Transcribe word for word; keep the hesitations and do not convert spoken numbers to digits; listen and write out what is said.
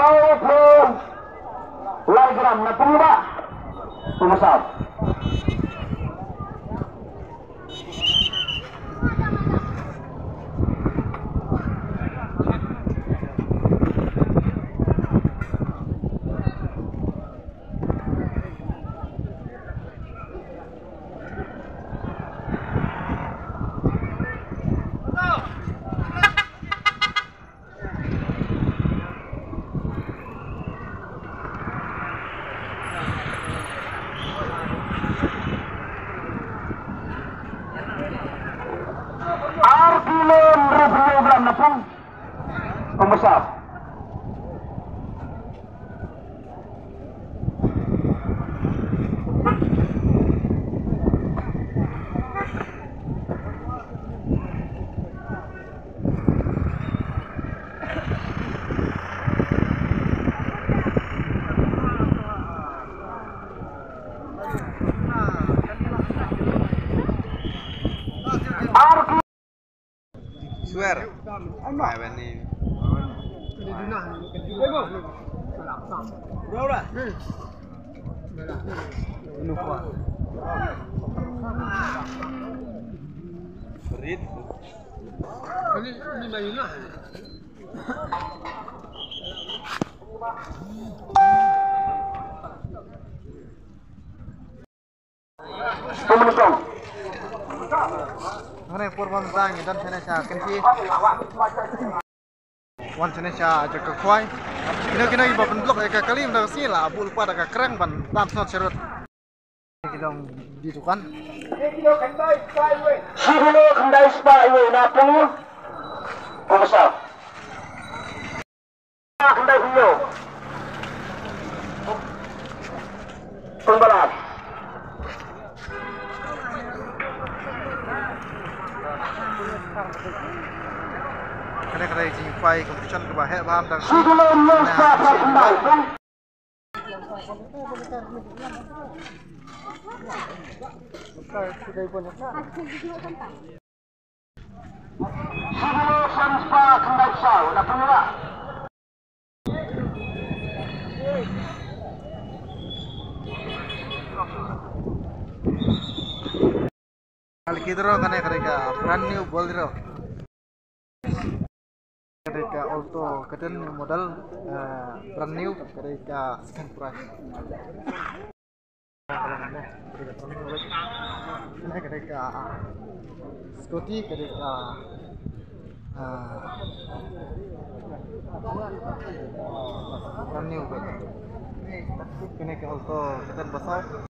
Saw phew lai gram na pung ba. Pung saw. Ar kilo hynriew phew gram na pung. Pung ba saw. Swear. Mai bani. Rit. Kumne kong. Hane por bam tang, dan sene sha kensi. Wan sene sha jaka khwai. Kino kino iba pynblok ïa ka kali mynta ka sngi la bul pa da ka krang ban tam snot sharut. Ki dong di dukan. Shi kilo khyndai spah wei na pung. Pung ba saw. Khyndai kilo. Pung ba lai. Kane ka dei jingkhwai competition kaba heh bha mynta. Shi kilo hynñiew spah khyndai. Shi kilo san spah khyndai saw na pung ba. Lucky draw kane ka dei ka brand new ball draw. Ka dei ka Alto, ka dei new model, eh, brand new, ka dei ka second prize. Kane ka dei ka scooty, ka dei ka, eh, brand new. Kane ka Alto, ka dei ba saw.